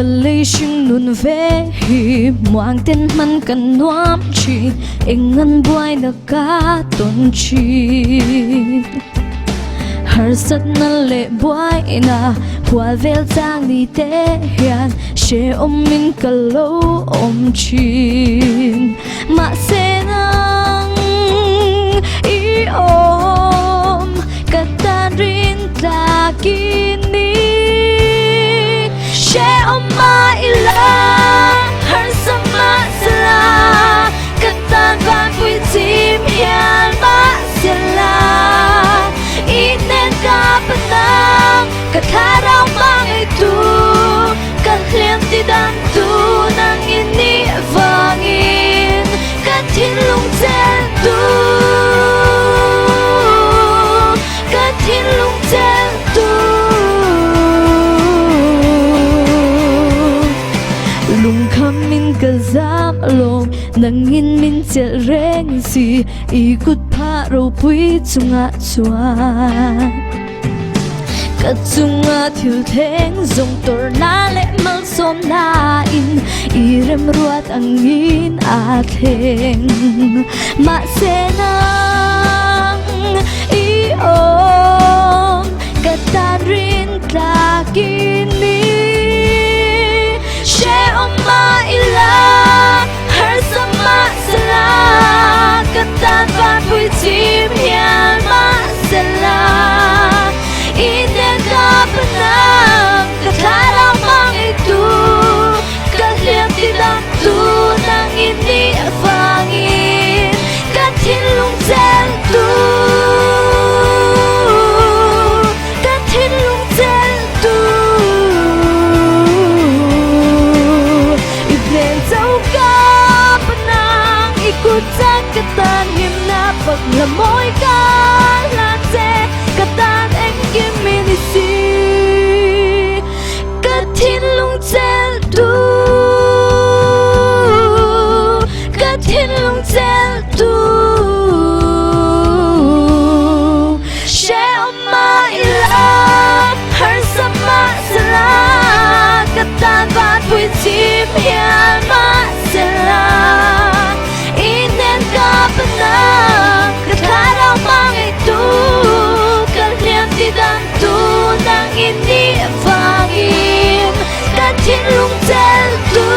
Ka lei hring nun ve hi muang ten hman ka nuam thin eng an buaina ka tawn thin. Harsatna leh buaina hual vel chang ni te hian hrehawmin ka lo awm thin. Mahse nang i awm ka tan rin tlak i ni. Hrehawm mah ila harsa mah sela ka tan vanpui chim hian mah sela i hnen ka panang ka thlarau hmangaihtu ka hliam ti dan tu nang i nih vangin ka thinlung chelh tu ka thinlung chelh tu lungkham in ka zam alawm nangin min chelh reng si i kut phah ropui chungah chuan Ka chunga thil thleng zawng tawrhna leh malsawmna in i remruat angin a thleng. Mahse nang i awm ka tan rin tlak i ni. Hrehawm mah ila harsa mah sela ka tan vanpui chim hian mah sela i hnen ka panang ka thlarau hmangaihtu ka hliam ti dangtu nang i nih avangin ka thinlung chelhtu ka thinlung chelhtu i hnen cho ka panang i kut chak ka tan himna pak la mawi ka hlan che ka tan engkim i ni si ka thinlung chelhtu ka thinlung chelhtu hrehawm mah ila harsa mah sela ka tan vanpui chim hian mah sela i hnen ka panang ka thlarau hmangaihtu ka hliam ti dangtu nang i nih vangin ka thinlung chelhtu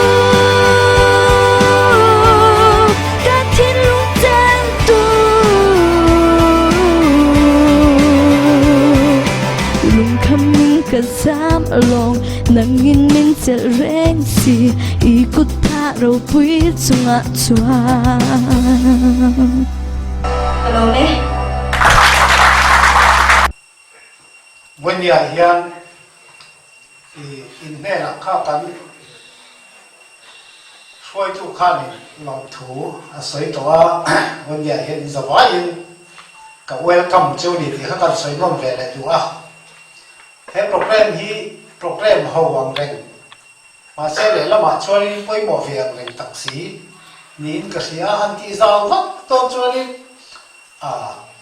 ka thinlung chelhtu lungkham in ka zam alawng nangin min chelh reng si i kut phah ropui chungah chuan. Ka lawm e. Vawinia hian i in hnenah kha kan hruaitu khanin lawmthu a sawi tawh a, Vawinia hian in zavaiin ka welcome chu ni tih kha kan sawi nawn ve leh duh a. He program hi program ho ang reng mahse lehlamah chuanin pawimawh ve ang reng tak si niin ka hria a, han tihzau vak dawn chuanin a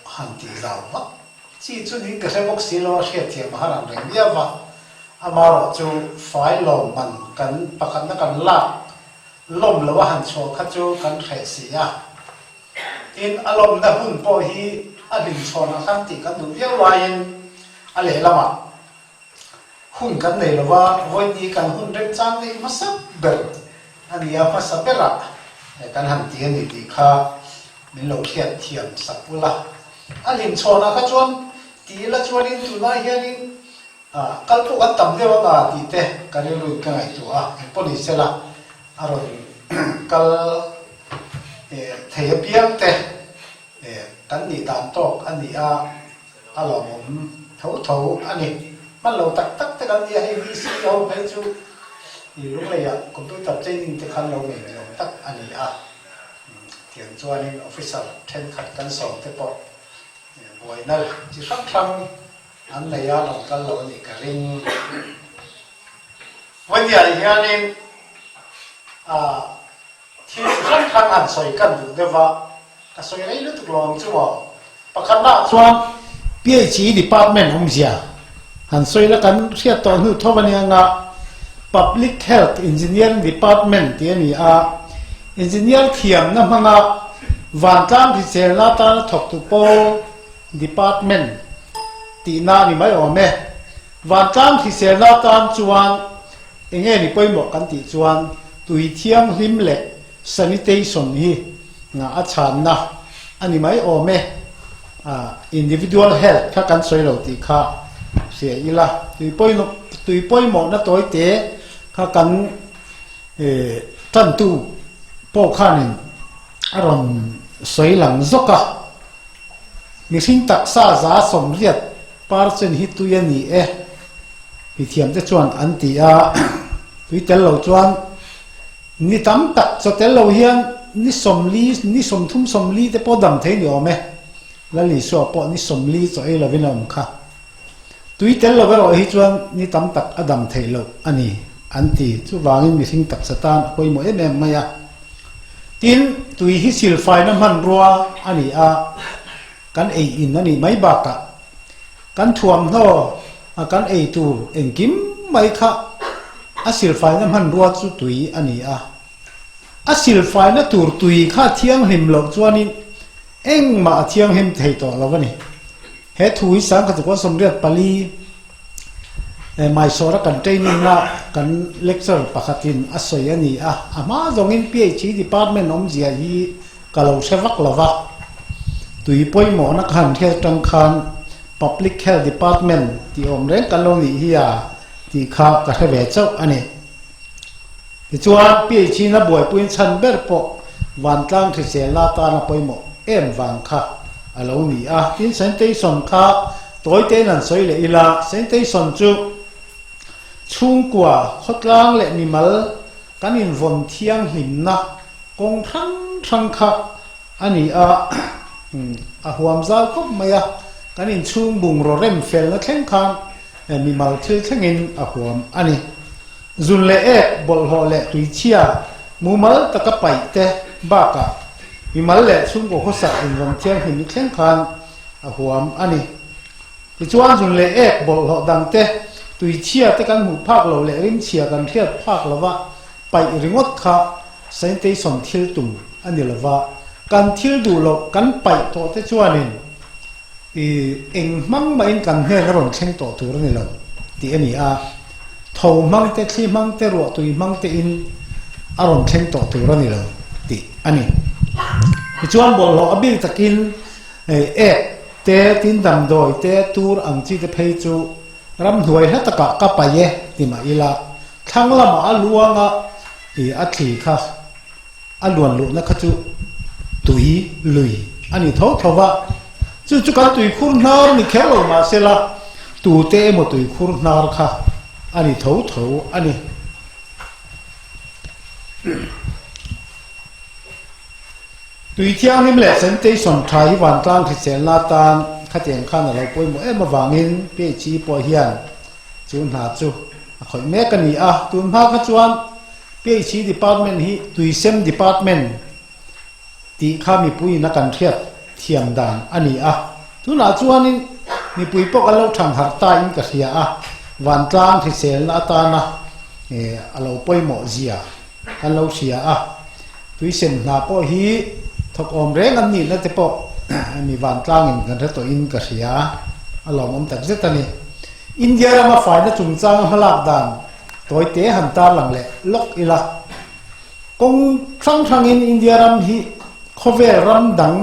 han tihzau vak chi chu niin ka hre bawk si lo a, hriatthiam a har ang reng viau va, amarawh chu fai lawmman kan pakhatna kan lak lawm lo a han chhuah kha chu kan hreh si a. Tin, a lawmna hun pawh hi a hlimchhawnah khan tih kan duh viau laiin a lehlamah hun kan nei lo va, vawiin kan hun remchang neih hmasa ber a ni a, hmasa berah kan han ti a ni tih kha min lo hriat thiam sak ula. A hlimchhawnah kha chuan ti ila chuanin tunlai hianin kal pawh kan tam deuh ang a tih te ka rilruin ka ngaihtuah a, engpawh ni sela a rawn kal thei apiang te kan nih dan tawk a ni a, a lawmawm tho tho a ni. Hman lo tak tak te kan nia hei VC ho phei chu i lungleiah computer training te khan lo nei ni awm tak a ni a, tiang chuanin officer thenkhat kan sawm te pawh buaina chi hrang hrang An nei a rawn kal lo a nih ka ring. Vawiah hianin ah thil chi hrang hrang han sawi kan duh deuh va, ka sawi rei lutuk lo ang chu maw. Pakhatnaah chuan PHE department awmzia han sawi la kan hriat tawh hnu tho a nia nga. Public Health Engineering Department tih a ni a, Engineer thiamna hmanga vantlang hriselna atana thawktu pawl Department tihna a ni mai awm e. Vantlang hriselna atan chuan enge ni pawimawh kan tih chuan tui thianghlim leh sanitation hi a chhanna a ni mai awm e. Individual health kha kan sawi lo tih kha hria ila, tui pawimawhna tawi te kha kan tantu pawh khanin a rawn sawi lang zawk a. Mihring taksa 80% hi tui a ni e, mithiamte chuan an ti a, tui tel lo chuan ni tam tak chaw tel lo hian ni 40, ni 30, 40 te pawh dam thei ni awm e, Lal Isua pawh ni 40 chaw ei lovin a awm kha. Tui tel lo erawh hi chuan ni tam tak a dam theih loh a ni an ti. Chuvangin mihring taksa tan a pawimawh em em mai a. Tin, tui hi silfaina hmanrua a ni a, kan ei in a nih mai bakah kan thuamhnaw a kan ei tur engkim mai kha a silfaina hmanrua chu tui a ni a. A silfaina tur tui kha thianghlim loh chuanin engmah a thianghlim thei tawh lo a ni. He thu hi 1984 Mysore-a kan training-a kan lecturer pakhatin a sawi a ni a, a hma zawngin PHE department awmzia hi ka lo hre vak lo va. Tui pawimawhna ka han hriat atang khan Public Health Department tih awm reng kan lo nih hi a tih kha ka hre ve chauh a ni. Tichuan, PHE-na buaipuiin chhan ber pawh vantlang hriselna atana pawimawh em vang kha a lo ni a. Tin, sanitation kha tawi tein han sawi leh ila, sanitation chu chhungkua, khawtlang leh mimal kan invawn thianghlimna kawng hrang hrang kha a ni a, a huam zau khawp mai a. Kan inchhung bungraw rem felna thleng khan mimal thil thlengin a huam a ni. Zun leh ek, bawlhhlawh leh tuichhia mumal taka paih te bakah mimal leh chhungkaw khawsak inrawn thianghlim i thleng khan a huam a ni. Tichuan zun leh ek, bawlhhlawh dang te, tuichhia te kan hmuh phak lo leh rimchhia kan hriat phak lova paih ringawt kha sanitation thil tum a ni lova, kan thil duh loh kan paih tawh te chuanin I eng hmang mahin kan hnen a rawn thleng tawh tur a ni lo tih a ni a, tho hmang te, thli hmang te, ruahtui hmang te in a rawn thleng tawh tur a ni lo tih a ni. Tichuan bawlhhlawh a bik takin ek te, tin damdawi te, tur ang chi te phei chu ramhnuai hla takah ka paih e ti mah ila thlang lamah a luang a, i a thli kha A luan luhna kha chu tui lui a ni tho tho va, chu chu kan tuikhur hnar ni kher lo mah sela tute emaw tuikhur hnar kha a ni tho tho a ni. Tui thianghlim leh sanitation tha hi vantlang hriselna atan khatiang khan a lo pawimawh em avangin PHE pawh hian chu hna chu a khawih mek a ni a, tun hma kha chuan PHE Department hi Tuisem Department tih kha mipuiin a kan hriat thiam dan a ni a. Tunah chuanin mipui pawh kan lo thang harh ta in ka hria a, vantlang hriselna atana a lo pawimawh zia kan lo hria a. Tuisem hna pawh hi thawk awm reng an nihna te pawh mi vantlangin kan hre tawhin ka hria a, a lawmawm takzet a ni. India rama faina chungchanga hmalak dan Tawi te han tarlang leh lawk ila, kawng hrang hrangin India ram hi khawvel ram dang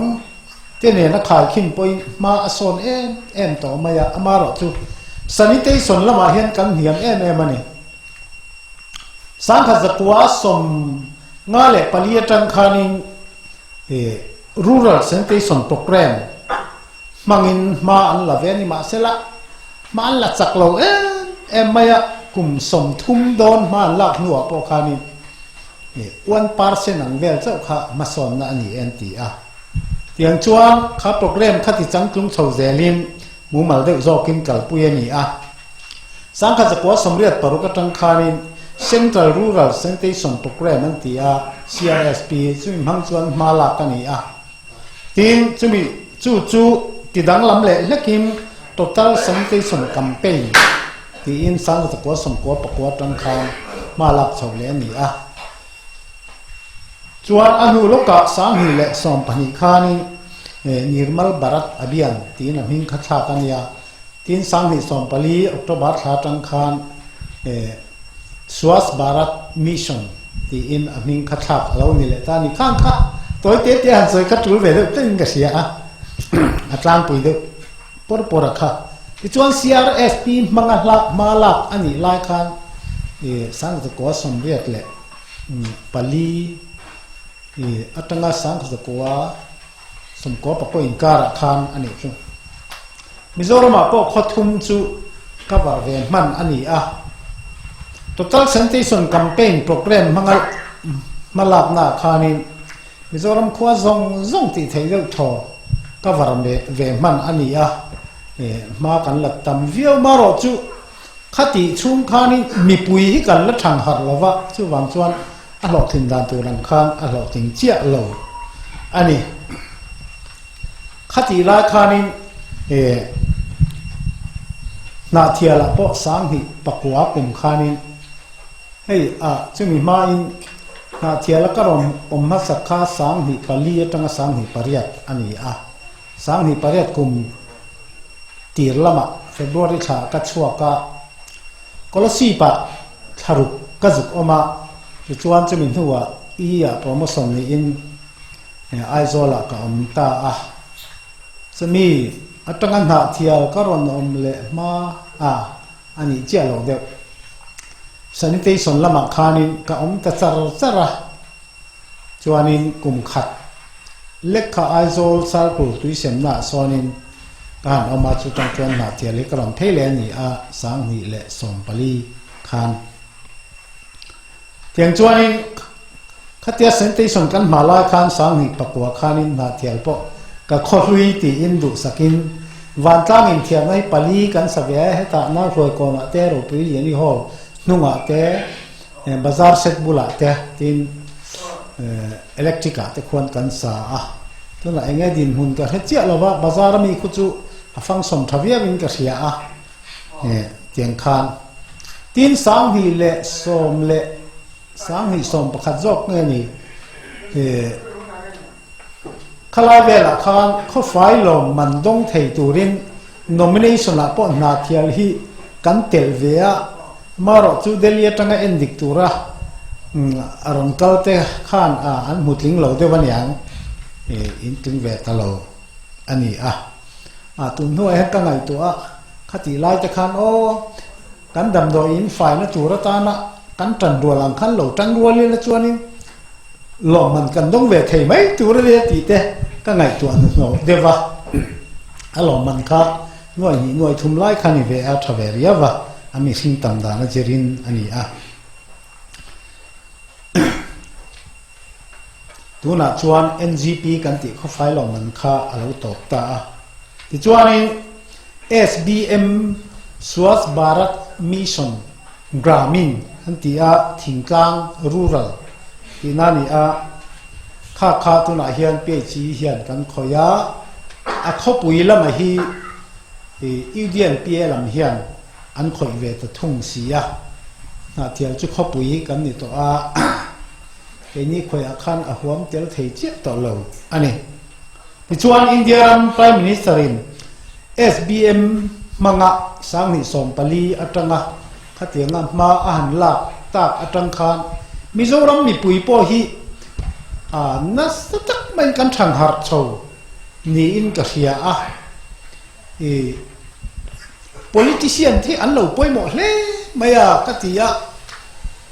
te nena khaikhin pawhin hma a sawn em em tawh mai a, amaherawhchu sanitation lamah hian kan hniam em em a ni. 1954 atang khanin Rural Sanitation Programme hmangin hma an la ve a ni mahsela hma an la chak lo em em mai a, kum 30 dawn hma an lak hnuah pawh khanin 1% ang vel chauh kha hmasawnna a ni e an ti a. Tiang chuan kha programme kha ti changtlung chho zelin mumal deuh zawkin kalpui a ni a. 1986 atang khanin Central Rural Sanitation Programme an ti a, CRSP, chumi hmang chuan hma lak a ni a. Tin, chumi chu chu ti danglam leh hlekin Total Sanitation Campaign tiin 1994 atang khan hma lak chho leh a ni a. Chuan a hnu lawkah 2012 khanin Nirmal Bharat Abhiyan tiin a hming kha thlak a nia. Tin 2014 October thla atang khan Swachh Bharat Mission tiin a hming kha thlak a lo ni leh ta a ni. Khang kha tawi te te han sawi kha tul ve deuh teuhin ka hria a, a tlangpui deuh pawr pawr a kha. Tichuan CRSP hmanga hla hma lak a nih lai khan 1984 atanga 1994 inkarah khan a nih chu. Mizoramah pawh khaw thum chu cover ve hman a ni a. Total Sanitation Campaign Programme hmanga hmalaknaah khanin Mizoram khua zawng zawng tih theih deuh thaw cover ve hman a ni a, hma kan la tam viau marawh chu khatih chhung khanin mipui hi kan la thang harh lo va, chuvang chuan a hlawhtlin dan tur ang khan a hlawhtling chiah lo a ni. Khatih lai khanin Hnahthialah pawh 2009 kum khanin hei a chumi hmain Hnahthiala ka rawn awm hmasak kha 2004 atanga 2008 a ni a. 2008 kum tir lamah February thla ka chhuak a, Kolasib-ah thlaruk ka zuk awm a, tichuan chumi hnuah E-ah promotion niin Aizawlah ka awm ta a, chumi atanga hnahthial ka rawn awm leh hma a a nih chiah lo deuh. Sanitation lamah khanin ka awm ta char char a, chuanin kum khat lek kha Aizawl Circle tuisemnaah sawnin ka han awm a, chutang chuan hnahthial hi ka rawn phei leh a ni a, 2014 khan. Tiang chuanin khatia sanitation kan hma lai khan 2009 khanin hnahthial pawh ka khawhlui tiin duhsakin vantlang inthiamna hi pali kan sa ve a, hetah Nauhruaikawnah te Ropui Liani Hall hnungah te bazar set bulah te tin electric ah te khuan kan sa a, tunah enge dinhmun ka hre chiah lova bazar ami khu chu a function tha viauin ka hria a. Tiang khan tin 20 leh sawm leh 2011 zawk nge ni khalai velah khan khawfai lawm man dawng thei turin nomination ah pawh hna thial hi kan telh ve a, marawh chu Delhi atanga en dik tura a rawn kal te khan an hmu tling lo deuh aniang in tling ve ta lo a ni a. A tun hnuah hian ka ngaihtuah a, khatih lai te khan aw kan damdawi in faina tur atana kan tan rual ang khan lo tan rual ila chuanin lawmman kan dawng ve thei mai tur a nia tih te ka ngaihtuah hnuhnawh deuh a. A lawmman kha nuai hnih nuai thum lai kha ni ve a, tha ve riau a, a mihring tam dan a zirin a ni a. Tunah chuan NGP kan tih khawfai lo man kha a lo tawp ta a. Tichuanin SBM, Swachh Bharat Mission Gramin an ti a, thingtlang, rural, tihna a ni a. Kha kha tunah hian PHE hian kan khawih a, a khawpui lama hi UDNPA lam hian an khawih ve ta thung si a. Hnahthial chu khawpui kan ni tawh a. Keini khawiah khan a huam tel thei chiah tawh lo a ni. Tichuan India ram Prime Minister in SBM hmanga 2014 atanga khatianga hma a han lak tak atang khan Mizoram mipui pawh hi a nasa tak maiin kan thang harh chho niin ka hria a. I politician te an lo pawimawh hle mai a ka ti a,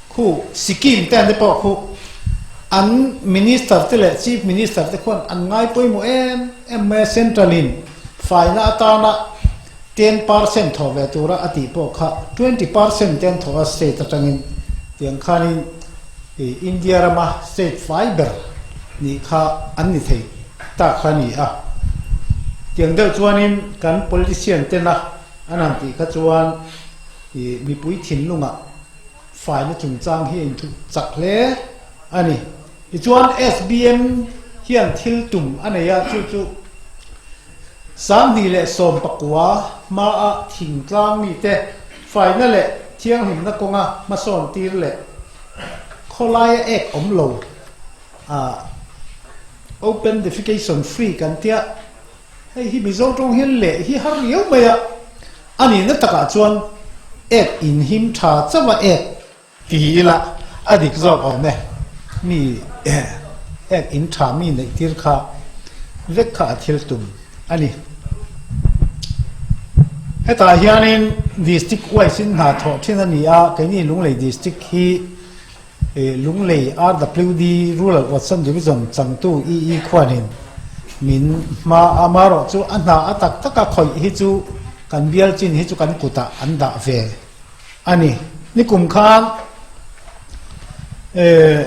khu Sikkim te an te pawh khu an minister te leh chief minister te khuan an ngai pawimawh em em mai a, central in faina atana 10% thawh ve tura a tih pawh kha 20% te an thawh a state atangin tiang khanin India rama state fai ber nih kha an ni thei. Tak kha a ni a. Tiang deuh chuanin kan politician tena an han tih kha chuan ih mipui thinlungah faina chungchang hi a inthup chak hle a ni. Tichuan SBM hian thil tum a nei a, chu chu 2019 hmaa thingtlang mite. Faina leh thianghlimna kawnga hmasawn tir leh khawlaia ek awm lo a open defecation free kan tia hei hi Mizo tawng hian leh hi har riau mai a, a nihna takah chuan ek inhim tha chauh a ek Ti ila a dik zawk awm e, mi ek in tha mi neih tir kha vek kha a thil tum a ni. Hetah hianin District wise in hna thawh thin a ni a, keini Lunglei District hi Lunglei RWD Rural Watson Division changtu EE khuanin min hma a, amaherawh chu a hna a tak taka khawih hi chu kan bial chin hi chu kan kutah an dah ve. A ni. Nikum khan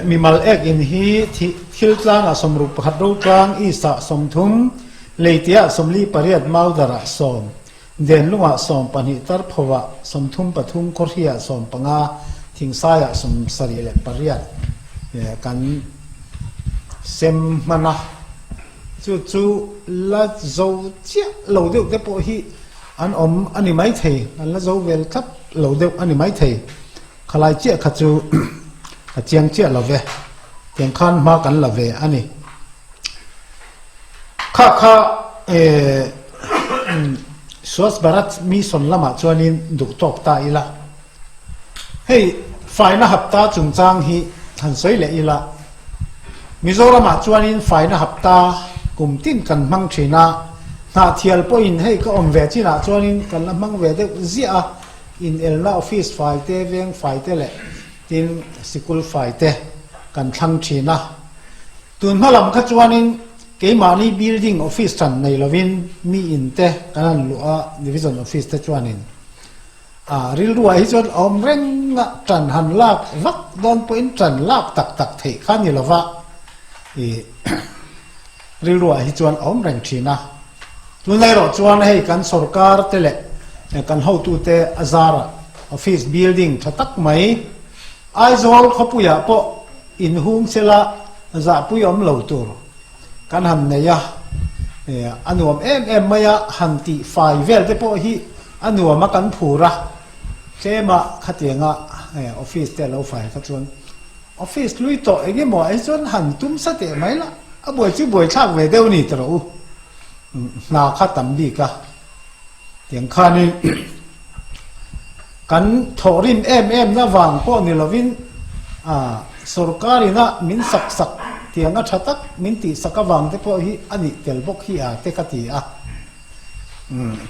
mimal ek in hi thil tlangah 61 ro tlang, East ah 30, Leitiah 48, Maudarah 10, Denlungah 12, Tarphovah 33, Khawhriah 15, Thingsaiah 78 kan sem hman a. Chu chu la zo chiah lo deuh te pawh hi An awm a ni maithei, an la zo vel tlat lo deuh a ni maithei. Khalai chiah kha chu a chiang chiah lo ve, tiang khan hma kan la ve a ni. Kha kha Swachh Bharat Mission lamah chuanin duh tawk ta ila. Hei faina hapta chungchang hi han sawi leh ila. Mizoramah chuanin faina hapta kum tin kan hmang thin a, hnahthial pawhin hei ka awm ve chinah chuanin kan la hmang ve deuh ziah a, inelna office fai te, veng fai te leh tin sikul fai te kan thlang thin a. Tun hma lam kha chuanin keimahni building office hran nei lovin mi in te kan han luh a, division office te chuanin A rilruah hi chuan awm reng a, ṭan han lak vak dawn pawhin ṭan lak tak tak theih kha ni lova, i rilruah hi chuan awm reng ṭhin a. Tunlai erawh chuan hei kan sorkar te leh kan hotute a zarah office building ṭha tak mai Aizawl khawpuiah pawh inhung sela zahpui awm lo tur kan han nei a, a nuam em em mai a, han tih fai vel te pawh hi a nuam a kan phur a, tlema khatianga office te a lo fai kha chuan office lui tawh eng emaw ah hi chuan han tum sa teh mai la, a buai chu buaithlak ve deuh ni tawh rawh u, hna kha tam bik a, tiang khanin kan thawhrim em em na vang pawh ni lovin sorkar ina min sak sak tiang a tha tak min tih sak avang te pawh hi a nih tel bawk hi a te ka ti a,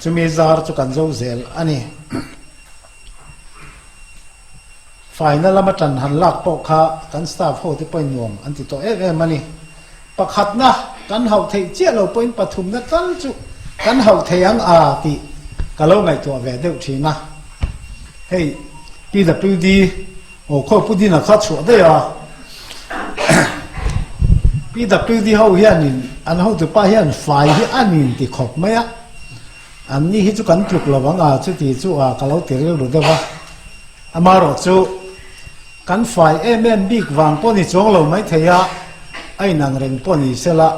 chumi zar chu kan zo zel a ni. Faina lama tan han lak pawh kha kan staff ho te pawhin nuam an ti tawh em em a ni. Pakhatna kan hauh theih chiah lo pawhin pathumna tal chu kan hauh thei ang a tih ka lo ngaihtuah ve deuh thin a. Hei PWD aw khawi Pu Dina kha chhuah daih a. PWD ho hianin an hotupa hian fai hi a nin ti khawp mai a. An ni hi chu kan tluk lo ang a, chuti chu a ka lo ti rilru deuh a. Amaherawh chu kan fai em em bik vang pawh ni chuang lo maithei a, a inang reng pawh ni sela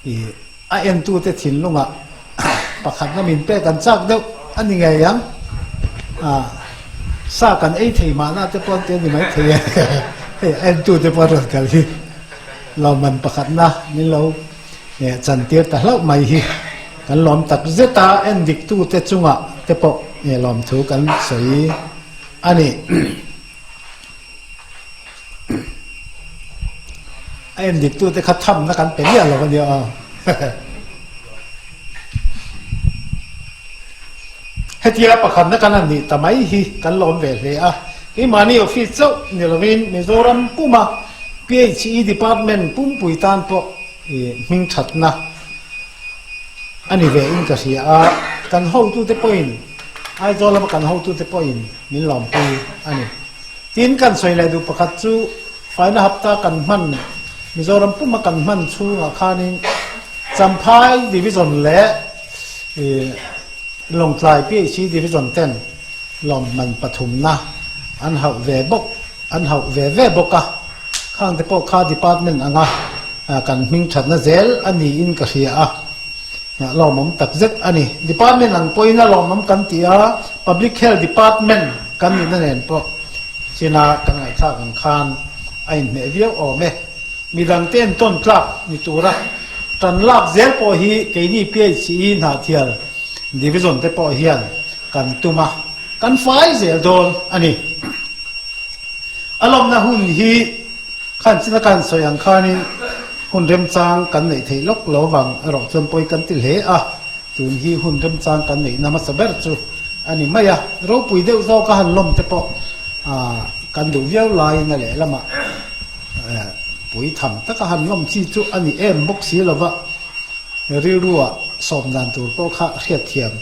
ih a entute thinlungah pakhatna min pek an chak deuh a ni ngei ang. Ah sa kan ei thei mahna te pawh an ti a ni maithei e, hei a entute pawh a rawn kal hi lawmman pakhatna min lo Chantir ta hlauh mai hi kan lawm tak zet a, endiktute chungah te pawh lawmthu kan sawi a ni. A endiktute kha thamna kan pe miah lo a nia aw. Hetia pakhatna kan han nih ta mai hi kan lawm ve hle a, keimahni office chauh ni lovin Mizoram puma PHE department pumpui tan pawh I hming thatna a ni ve in ka hria a, kan hotute pawhin Aizawl lama kan hotute pawhin min lawmpui a ni. Tin, kan sawi leh duh pakhat chu faina hapta kan hman Mizoram puma kan hman chhungah khanin Champhai Division leh Lawngtlai PHC Division ten lawmman pathumna an hauh ve bawk an hauh ve ve bawk a. Khang te pawh kha department anga kan hming thatna zel a niin ka hria a. Lawmawm tak zet a ni. Department ang pawhin a lawmawm kan ti a, Public Health Department kan nihna nen pawh china kan ngaihthlak ang khan a inhmeh viau awm e. Midangte entawn tlak ni tura tan lak zel pawh hi keini PHE Hnahthial Division te pawh hian kan tum a, kan fai zel dawn a ni. A lawmna hun hi Khan china kan sawi ang khanin hun remchang kan neih theih lawk lo vang erawh chuan pawi kan ti hle a, tun hi hun remchang kan neihna hmasa ber chu a ni mai a, ropui deuh zawk a han lawm te pawh kan duh viau laiin a lehlamah pui tham taka han lawm chi chu a ni em bawk si lo va, rilrua sawm dan tur pawh kha hriatthiam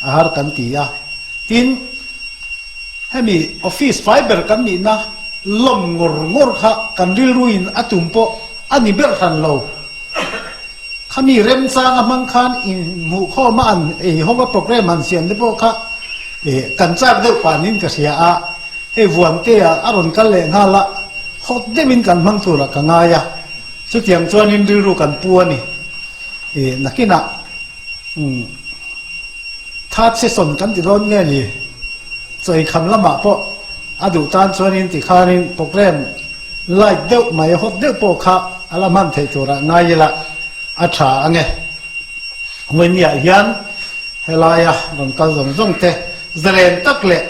a har kan ti a, tin. Hemi office fai ber kan nihna lawm ngawr ngawr kha kan rilruin a tum pawh a ni ber hran lo. Khami remchanga hmang khan inhmuhkhawma an ei hawka program han siam te pawh kha kan chak deuh panin ka hria a, hei Vuantea a rawn kal leh nghal a, hawt deuhin kan hmang turah ka ngai a, chutiang chuanin rilru kan pu a ni. Nakinah Third session kan ti dawn nge ni? Chawikham lamah pawh a duh tan chuanin tikhanin program light deuh mai hot deuh pawh kha a la hman theih turah ngai ila a tha ang e. Vawinia hian helaia rawn kal zawng zawng te zalen tak leh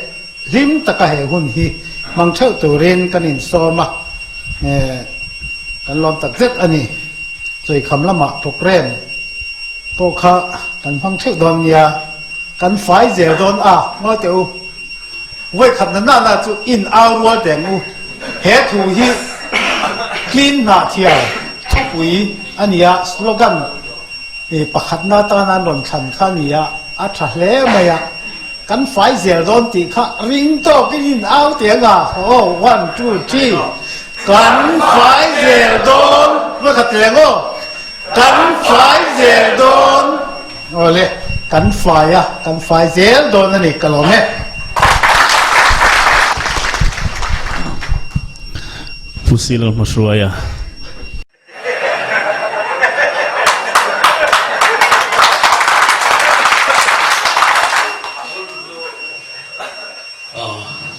hlim taka he hun hi hmang theuh turin kan insawm a, kan lawm tak zet a ni. Chawikham lamah program. Pawh kha kan hmang theuh dawn nia, kan fai zel dawn a, ngawi teh u. Vawikhat na nana chu in au rual teh ang u. He thu hi Clean Hnahthial thupui a ni a, slogan pakhatna atana an rawn thlan kha a ni a, a tha hle mai a. Kan fai zel dawn tih kha ring tawkin in au teh ang a, aw, one, two, three, kan fai zel dawn, vawikhat teh ang aw. Kan fai zel dawn. Awle, kan fai a, kan fai zel dawn a ni, ka lawm e. Pu Silal Hmahruaia.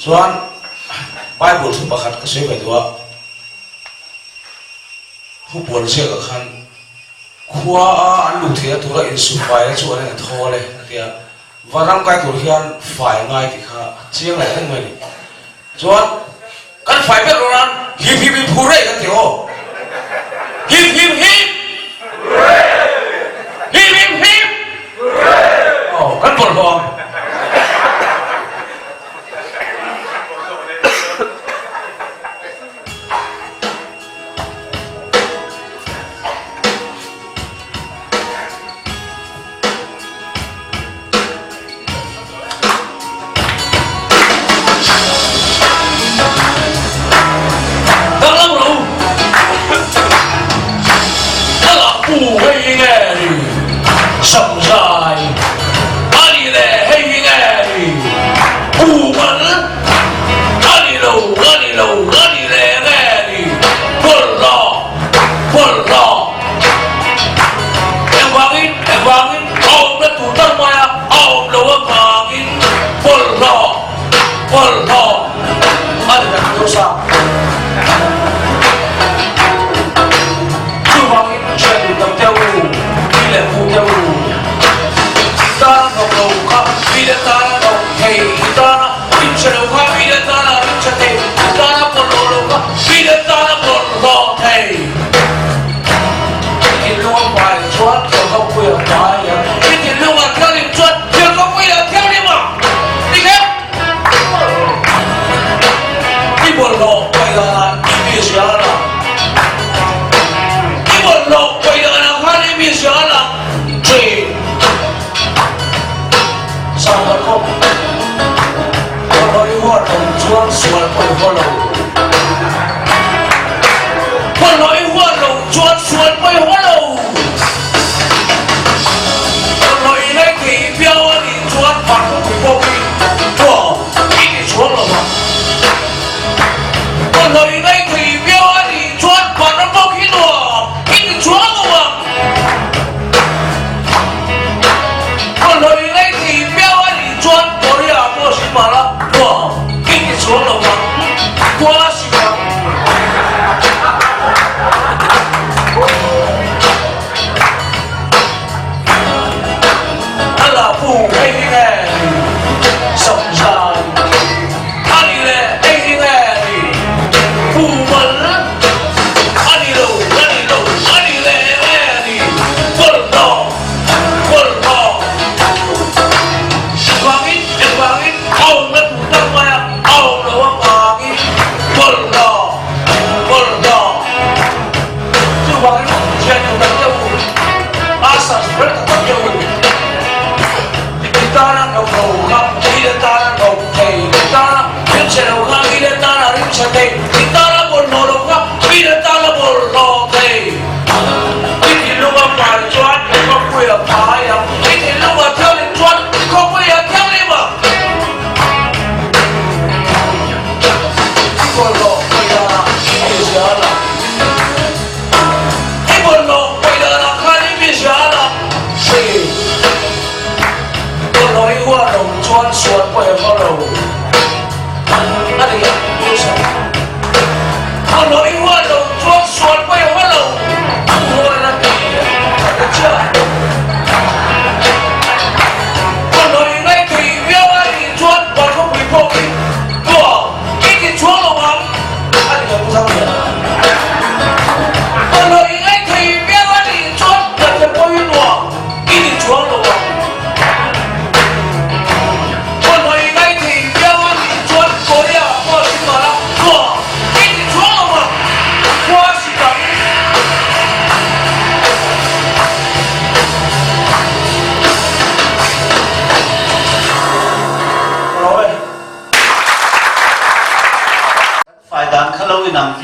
Chuan Bible thu pakhat ka sawi ve duh a. Thupuan ziakah khan khua a an luh theihna tura insum faina chu an en thawl e a ti a, vanram kai tur hian fai a ngai tih kha a chiang leh reng mai a ni. Chuan kan fai ber rawn a, hip hip hip hurray kan ti aw. Hip hip hip! Hurray! Hip hip hip! Hurray! Aw, kan bawlhhlawh ang. Danglam ro Kala pu hei hi nge ni Samzai a ni le hei hi nge ni Pu mal A ni lo, a ni lo, a ni le nge ni Bawlhhlawh, bawlhhlawh Engvangin, engvangin a awmna tur tak maia a awm lo avangin Bawlhhlawh, bawlhhlawh a ni tak tur sa. Chuvangin hriat duh tam deuh u, mi leh pu deuh u. I tana thawk lo kha mi le tana thawk thei, i tana rinchhe lo kha mi le tana rinchhe thei, i tana bawlhhlawh lo kha mi le tana bawlhhlawh thei. I thinlung a fai chuan thianghawkpui a fai a, i thinlung a thianghlim chuan thianghawkpui a thianghlim a. Tikhe i bawlhhlawh paih danah i mi zia a lang. I bawlhhlawh paih danah khan i mi zia a lang thin. Sangha khawp bawlhhlawh i huat lo chuan sual pawh i haw lo. Bawlhhlawh i.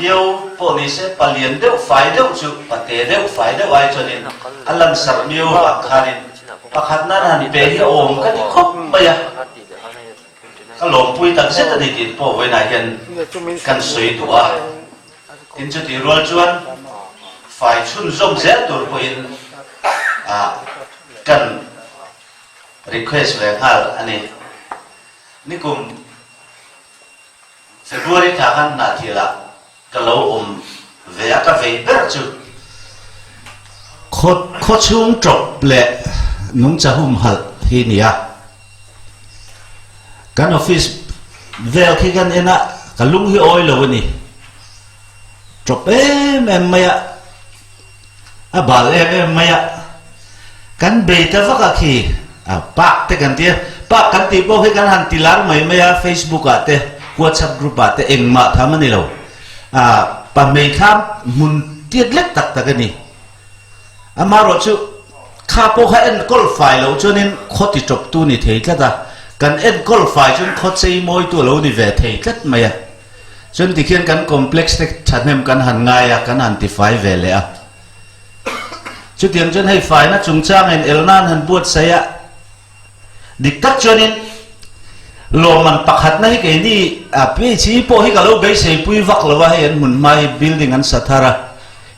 viau pawh ni se palian deuh fai deuh chu pate deuh fai deuh ai chuanin a lansarh miau vang khanin pakhat nan han pe hi a awm ka ti khawp mai a. Ka lawmpui tak zet a ni tih pawh vawiinah hian kan sawi duh a. Tin chutih rual chuan fai chhunzawm zel tur pawhin kan request ve nghal a ni. Nikum February thla khan Hnahthialah ka lo awm ve a, ka vei ber chu khaw khawchhung tawp leh nungcha humhalh hi ni a. Kan office vel khi kan en a, ka lung hi awi lo a ni. Tawp em em mai a, a bal em em mai a, kan bei ta vak a khi, a park te kan ti a, park kan tih pawh khi kan han ti lar mai mai a, Facebook ah te, WhatsApp group ah te engmah tham a ni lo, a pahmei thlam hmun tiat lek tak tak a ni. Amaherawhchu kha pawh kha enkawl fai loh chuanin khaw ti tawptu ni thei tlat a, kan enkawl fai chuan khaw chei mawitu a lo ni ve thei tlat mai a. Chuan tikhian kan complex te thahnem kan han ngai a, kan han tifai ve leh a. Chutiang chuan hei faina chungchangin elna an han buatsaih a, dik tak chuanin lawmman pakhatna hi keini a PHE pawh hi ka lo beiseipui vak lo a, hei an hmun hma hi building an sa thar a,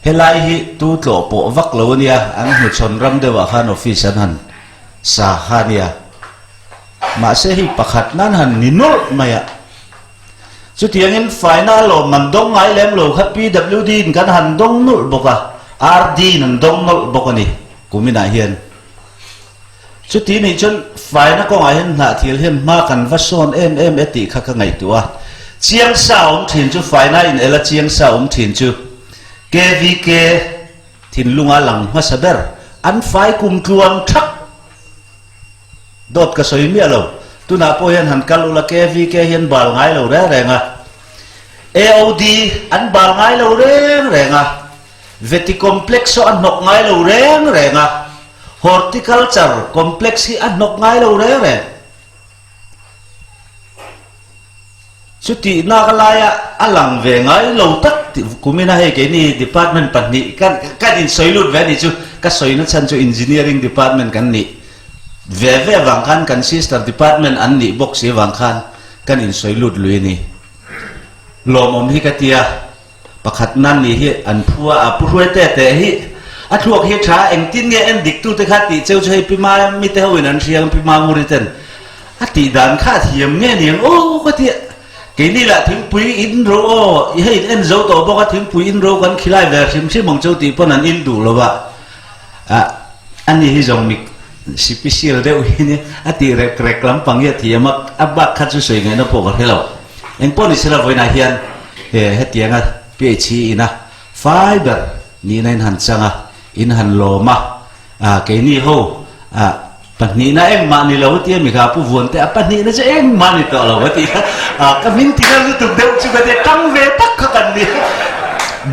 helai hi tu tlawh pawh vak lo a nia, an hnuchhawn ram deuhah khan office an han sa kha a nia. Mahse hei pakhat nan han ni nawlh mai a. Chutiangin faina lawmman dawng ngai lem lo kha PWD in kan han dawng nawlh bawk a, RD in an dawng nawlh bawk a ni kuminah hian. Chuti nih chuan faina kawngah hian hnahthil hian hma kan va sawn em em e tih kha ka ngaihtuah a. Chiang sa awm thin chu faina in ela chiang sa awm thin chu KVK thinlunga lang hmasa ber an fai kum tluan thak. Dawt ka sawi miah lo. Tunah pawh hian han kal ula KVK hi an bal ngai lo reng reng a. AOD an bal ngai lo reng reng a. Veti Complex saw a hnawk ngai lo reng reng a. Horticulture Complex hi a hnawk ngai lo reng reng. Chutih nak laia a lang ve ngai lo tak tih kumin a hei keini department pahnih kan kan insawi lut ve a nih chu ka sawi na chhan chu engineering department kan nih ve ve vang khan kan sister department an nih bawk si vang khan kan insawi lut lui a ni. Lawmawm hi ka tia pakhat nan nih hi an phu a a pu hruai te teh hi a thluak hi tha engtin nge en dik tu te kha tih cheu chu hei pi ma mi te ho in an hria ang pi ma nguri ten a tih dan kha a thiam nge niang aw ka tia keini lah thingpui in ro aw hei in en zo tawh bawk a thingpui in ro kan khilai ve hrim hrim ang cheu tih pawn an in duh lo a a ani hi zawng mi sipisial deuh hi nia a tih rek rek lampang hi a thiam a a bak kha chu sawi ngaihna pawh ka hre lo. Engpawh ni sela vawiinah hian he hetianga PHE ina fai ber nihna in han chang a, in han lawm a, ah keini ho ah pahnihna engmah ni lo tia mi kha pu vuan te a pahnihna chu engmah ni tawh lo a ti a, ah ka min ti nal lutuk deuh chu ka tia tang ve tak kha kan ni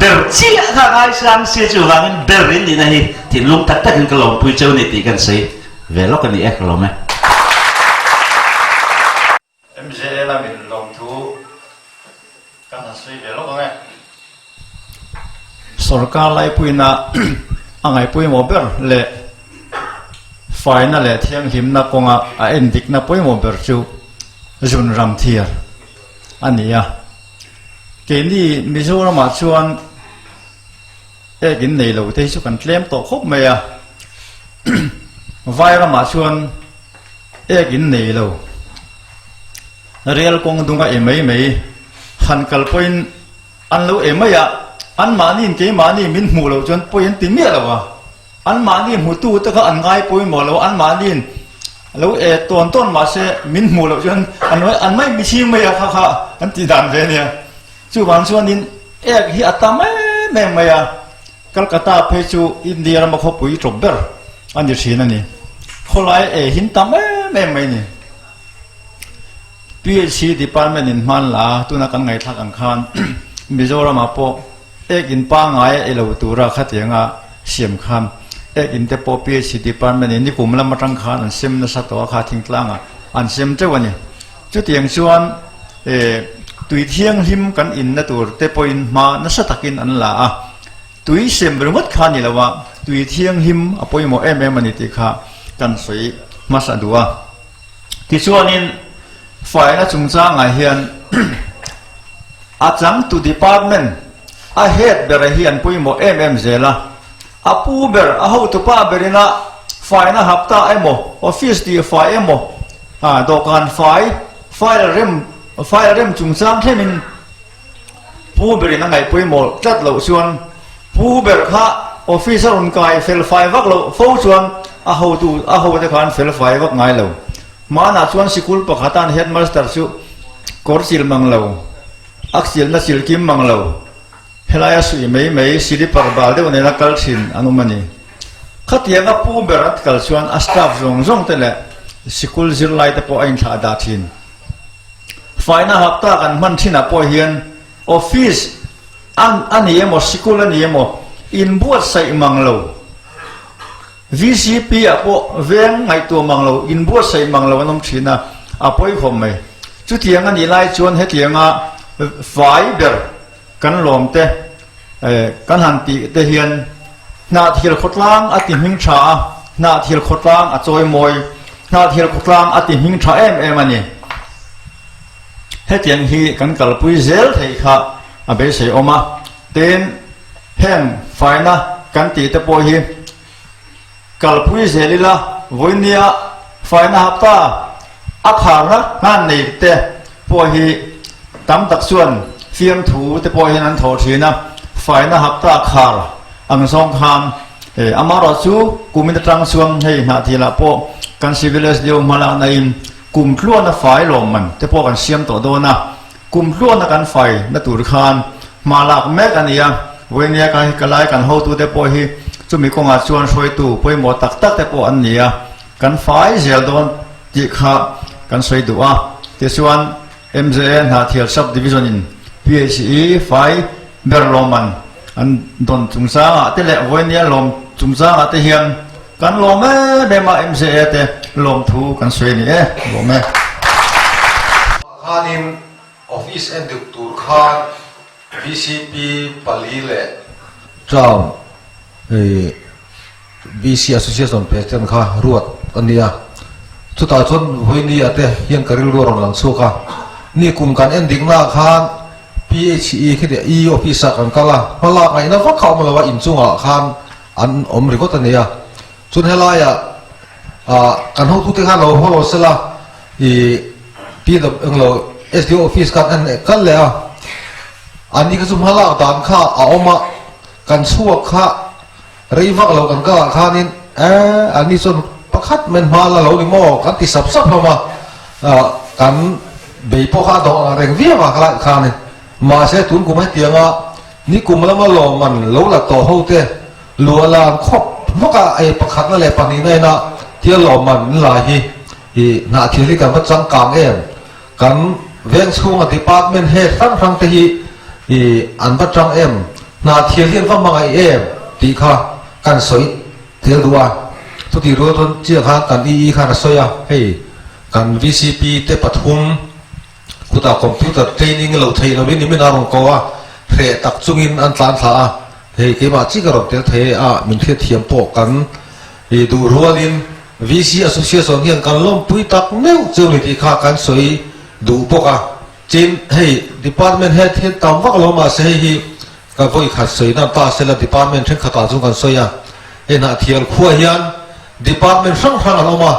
ber chiah kha ngaisang sia chuvangin ber in nihna hi thinlung tak takin ka lawmpui cheu ni tih kan sawi ve lawk a ni e ka lawm e. MJA lamin lawmthu kan han sawi ve lawk ang e. Sorkar laipuina a ngaihpawimawh ber leh faina leh thianghlimna kawnga a endikna pawimawh ber chu zun ram thiar a ni a. Keini Mizoramah chuan ek in nei lo te hi chu kan tlem tawh khawp mai a. Vairamah chuan Ek in nei lo. Rel kawng dunga e mai mai han kal pawhin an lo e mai a, anmahniin keimahni min hmuh loh chuan pawi an ti miah lo a, anmahni hmutu te kha an ngai pawimawh lo, anmahniin lo e tawn tawn mahse min hmuh loh chuan an an mai mihring mai a kha kha an tih dan ve a nia. Chuvang chuanin ek hi a tam em em mai a. Calcutta phei chu India rama khawpui tawp ber a ni thin a ni. Khawlai ei hin tam em em mai ni. PHC department in hman la a, tuna kan ngaihthlak ang khan Mizoramah pawh ek in pangngai a ei lo tura khatianga siam khan ek in te pawh PHC department in nikum lam atang khan an sem nasa tawh a kha thingtlangah an sem teuh a ni. Chutiang chuan eh. tui thianghlim kan inna tur te pawhin hma nasa takin an la a, tui sem ringawt kha ni lo a, tui thianghlim a pawimawh em em a ni tih kha kan sawi hmasa duh a. Tichuanin faina chungchangah hian a changtu department a head bera hi an pawimawh em em zel a, A pu ber, a hotupa berin a faina hapta emaw, office tih fai emaw, dawhkan fai, file rem, file rem chungchang thlemin pu berin a ngaihpawimawh tlat loh chuan pu ber kha office a rawn kai fel fai vak loh fo chuan a hotu, a hote kha an fel fai vak ngai lo. Hmanah chuan sikul pakhatan headmaster chu kawr chil mang lo, a chilna chil kim mang lo. Helaia suih mai mai silipar bal deuh nena kal thin an awm a ni. Khatianga pu ber a kal chuan a staff zawng zawng te leh sikul zirlai te pawh a inthlah dah thin. Faina hapta kan hman thinah pawh hian office an a ni emaw sikul a ni emaw inbuatsaih mang lo, VCP ah pawh veng ngaihtuah mang lo, inbuatsaih mang lo an awm thin a, a pawi khawp mai. Chutiang a nih lai chuan hetianga fai ber Kan lawm te, kan han tih te hian Hnahthial khawtlang a ti hming tha a, Hnahthial khawtlang a chawi mawi, Hnahthial khawtlang a ti hming tha em em a ni. Hetiang hi kan kalpui zel theih kha a beisei awm a, tin heng faina kan tih te pawh hi kalpui zel ila vawinia faina hapta a kharna hnan nei te pawh hi tam tak chuan fiamthu te pawh hian an thawh thin a, faina hapta khar ang zawng khan amaherawh chu kumin atang chuan hei hnahthilah pawh kan civil SDO hmalakna in kum tluana fai lawmman te pawh kan siam tawh dawn a, kum tluana kan fai na tur khan hma lak mek a ni a, vawinia ka lai kan hotute pawh hi chumi kawngah chuan hruaitu pawimawh tak tak te pawh an ni a. Kan fai zel dawn tih kha kan sawi duh a, tichuan MJA Hnahthial Sub Division in PHE fai ber lawmman an dawn chungchangah te leh vawinia lawm chungchangah te hian kan lawm em em a, MJA te lawmthu kan sawi a ni e, lawm e. Khanin office en deuh tur khan VCP pali leh Town hei VC Association President kha ruat a ni a, chutah chuan Vawinia te hian ka rilru a rawn lang chhuak a, ni kum kan en dikna ah khan PHE khi tih E office ah kan kal a, hmalak ngaihna vak kha a awm lo a, inchungah khan an awm ringawt a ni a, chuan helaiah ah kan hotute khan lo haw lo sela ih PW englo SDO office khan en kal leh a, ani kha chu hmalak dan kha a awm a, kan chhuak kha Rei vak lo kan kal ah khanin eh an ni chuan pakhat men hma la lo ni maw kan ti sap sap hlawm a, kan bei pawh kha a dawh ang reng viau a khalai khanin mahse tun kum hetianga nikum lama lawmman lo la tawh ho te luah lan khawp vak a ei pakhatna leh pahnihna ina tia lawmman an la hi i hnahthil hi kan va changkang em kan veng chhunga department head hrang hrang te hi i an va tang em Hna thial hi an va hmangaih em tih kha kan sawi tel duh a, chutih rual chuan chiah khan kan EE khan a sawi a, hei kan VCP te pathum kutah computer training lo theih lovin nimin a rawn ko a, hreh tak chungin an tlan thla a, hei keimah chi ka rawn tel thei a, min hriatthiam pawh kan duh rualin VC Association hian kan lawmpui tak meuh cheu ni tih kha kan sawi duh bawk a. Tin, hei Department head hi tam vak lo mahse hei hi ka vawi khat sawi nan ta sela Department thenkhatah chu kan sawi a, hei Hnahthial khua hian Department hrang hrang an awm a,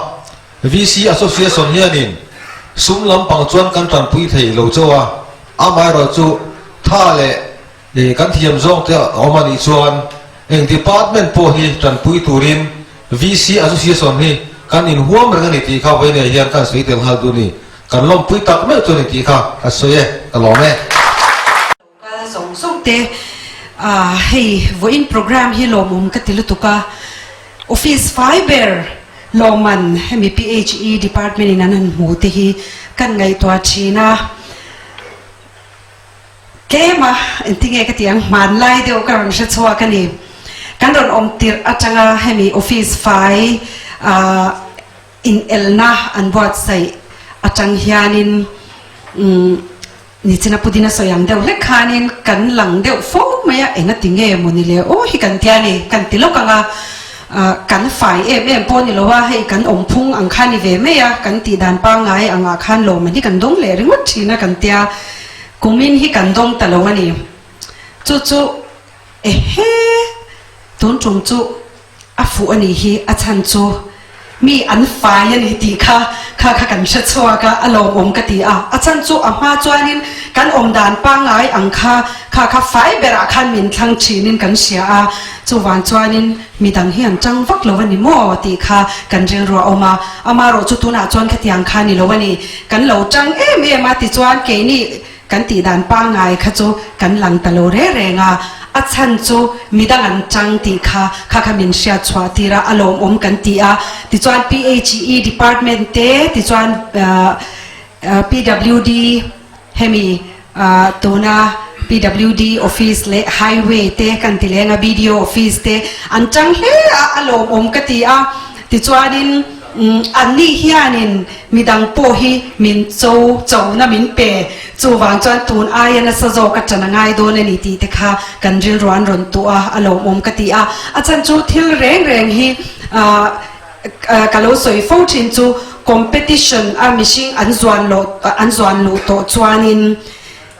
VC Association hianin sum lampang chuan kan tanpui thei lo chauh a, amaherawh chu tha leh kan thiam zawng te a awm a nih chuan eng Department pawh hi tanpui turin VC Association hi kan inhuam reng a ni tih kha vawiinah hian kan sawi tel nghal duh a ni. Kan lawmpui tak meuh chu ni tih kha ka sawi e, ka lawm e. Kal zawng zawng te hei vawiin program hi lawmawm ka ti lutuk a, office fai ber lawmman hemi PHE department in an han hmu te hi kan ngaihtuah thin a, tlema engtinge ka tih ang hmanlai deuh ka rawn hre chhuak a ni. Kan rawn awm tirh atanga hemi office fai Inelna an buatsaih atang hianin umm Nichina Pudina sawi ang deuh hlek khanin kan lang deuh fo mai a, enga ti nge maw ni le aw hi kan tia ni, kan ti lawk ang a, kan fai em em pawh ni lo a, hei kan awm phung ang kha ni ve mai a, kan tih dan pangngai angah khan lawmman hi kan dawng leh ringawt thin a kan tia, kumin hi kan dawng ta lo a ni. Chu chu ehe tun tum chu A fuh a nih hi, a chhan chu mi an fai a ni tih kha kha kha kan hre chhuak a, a lawmawm ka ti a. A chhan chu a hma chuanin kan awm dan pangngai ang kha kha kha fai berah khan min thlang thinin kan hria a, chuvang chuanin midang hi an tang vak lo a ni maw tih kha kan rilru a awm a. Amaherawh chu tunah chuan khatiang kha ni lo a ni, kan lo tang em em a tichuan keini Kan tih dan pangngai kha chu kan lang ta lo reng reng a, a chhan chu midang an chang tih kha kha kha min hriat chhuah tir a, a lawmawm kan ti a. Tichuan PHE department te, tichuan PWD hemi tuna PWD office leh highway te kan ti leng a, BDO office te an chang hle a, a lawmawm ka ti a. Tichuanin anni hianin midang pawh hi min cho chona min pe, chuvang chuan tun aia nasa zawk a ṭan a ngai dawn a ni tih te kha kan rilru an rawn tuah a, a lawmawm ka ti a. A chhan chu thil reng reng hi ka lo sawi fo ṭhin chu competition a mihring an zuan loh an zuan luh tawh chuanin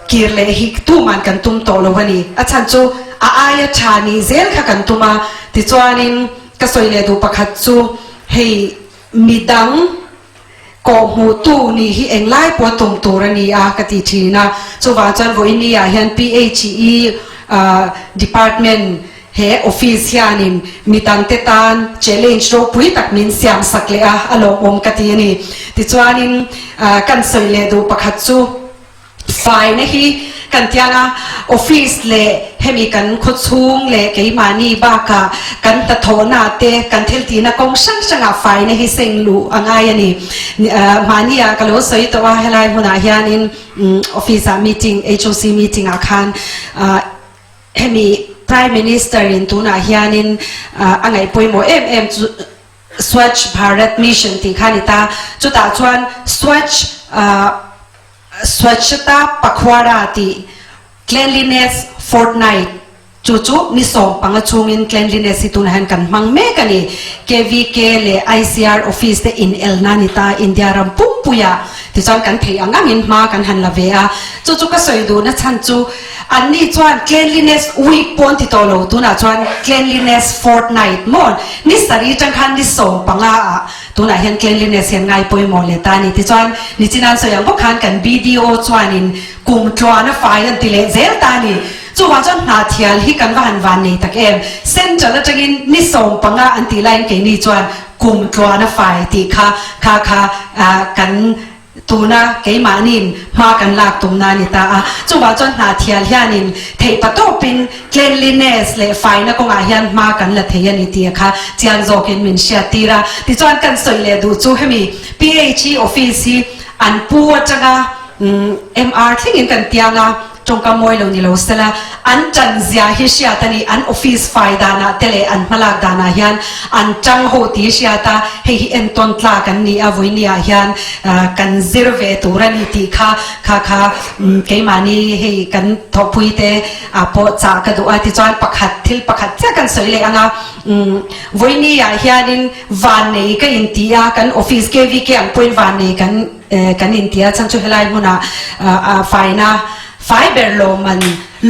kir leh hi tuman kan tum tawh lo a ni. A chhan chu a aia ṭha nih zel kha kan tum a, tichuanin Ka sawi leh duh pakhat chu hei midang kawhhmuhtu nih hi englai pawh tum tur a ni a ka ti thin a, chuvang chuan vawiini ah hian PHE department he office hianin midangte tan challenge ropui tak min siam sak leh a, a lawmawm ka ti a ni. Tichuanin kan sawi leh duh pakhat chu. Faina hi kan tiang a, office leh hemi kan khawchhung leh keimahni bakah kan hnathawhna te, kan thiltihna kawng hrang hrangah faina hi seng luh a ngai a ni. Mahnia ka lo sawi tawh a, helai hmunah hianin office ah meeting, HOC meeting ah khan hemi Prime Minister in tunah hianin a ngaih pawimawh em em chu, Swachh Bharat Mission tih kha a ni ta, chutah chuan Swachh Swachhata Pakhwara tih Cleanliness Fortnight chu chu ni 15 chhungin cleanliness hi tunah hian kan hmang mek a ni. KVK leh ICR office te inelna a ni ta India ram pumpuiah tichuan kan theih ang angin hma kan han la ve a. Chu chu ka sawi duhna chhan chu Anni chuan Cleanliness Week pawh an ti tawh lo, tunah chuan Cleanliness Fortnight maw? Ni sarih atang khan ni 15 ah tunah hian Cleanliness hian ngai pawimawh leh ta a ni. Tichuan, nichina an sawi ang bawk khan kan BDO chuanin kum tluan a fai an ti leh zel ta a ni. Chuvang chuan hnathial hi kan va han van nei tak em? Central atangin ni 15 an tih laiin keini chuan kum tluan a fai tih kha kha kha kan Tuna keimahniin hma kan lak tumna a ni ta a, chuvah chuan hnathial hianin theih patawpin cleanliness leh faina kawngah hian hma kan la thei a ni tih kha chiang zawkin min hriattir a. Tichuan kan sawi leh duh chu hemi PHE office hi an pu atanga MR thlengin kan tiang a, Tawngka mawi lo ni lo sela, an tan zia hi hriat a ni, an office fai danah te leh an hmalak danah hian an tang ho tih hriat a, hei hi entawn tlak an ni a, vawinia hian kan zir ve tur a ni tih kha kha kha keimahni hei kan thawhpui te ah pawh chah ka duh a, tichuan pakhat thil pakhat chiah kan sawi leh ang a, vawinia hianin vannei ka inti a, kan office KVK ang pawhin vannei kan. Kan intia chhan chu helai hmunah a faina fai ber lawmman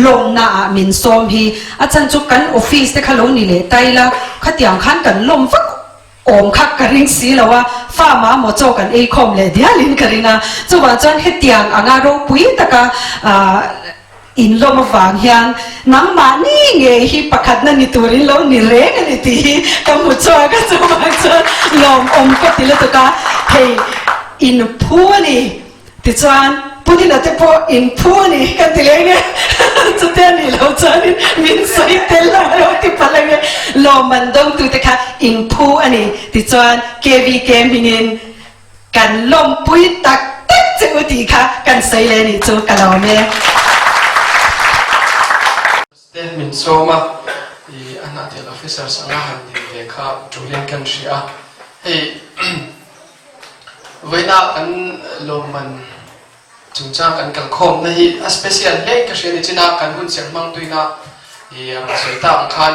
lawmna ah min sawm hi a chhan chu kan office te kha lo ni leh ta ila khatiang khan kan lawm vak awm kha ka ring si lo a farm ah maw chaw kan ei khawm leh dial in ka ring a chuvang chuan hetiang anga ropui taka In lawm avang hian nangmahni ngei hi pakhatna ni turin lo ni reng a ni tih hi ka hmu chhuak a, chuvang chuan lawmawm ka ti lutuk a, hei in phu a ni tichuan Pudina te pawh in phu a ni ka ti leng e, chute a nih loh chuanin min sawi tel lo a lo ti palh ang e, lawmman dawngtute kha in phu a ni tichuan KVK hmingin Kan lawmpui tak tak che u tih kha kan sawi leh nih chu ka lawm e. Te min sawm a, i a hnahthel officers anga han din ve kha tulin kan hria a, hei vawiina kan lawmman. Chungchang kan kalkhawmna hi a special hle ka hria ni chin a, kan hun serh hmang tuina i a rawn sawi tak ang khan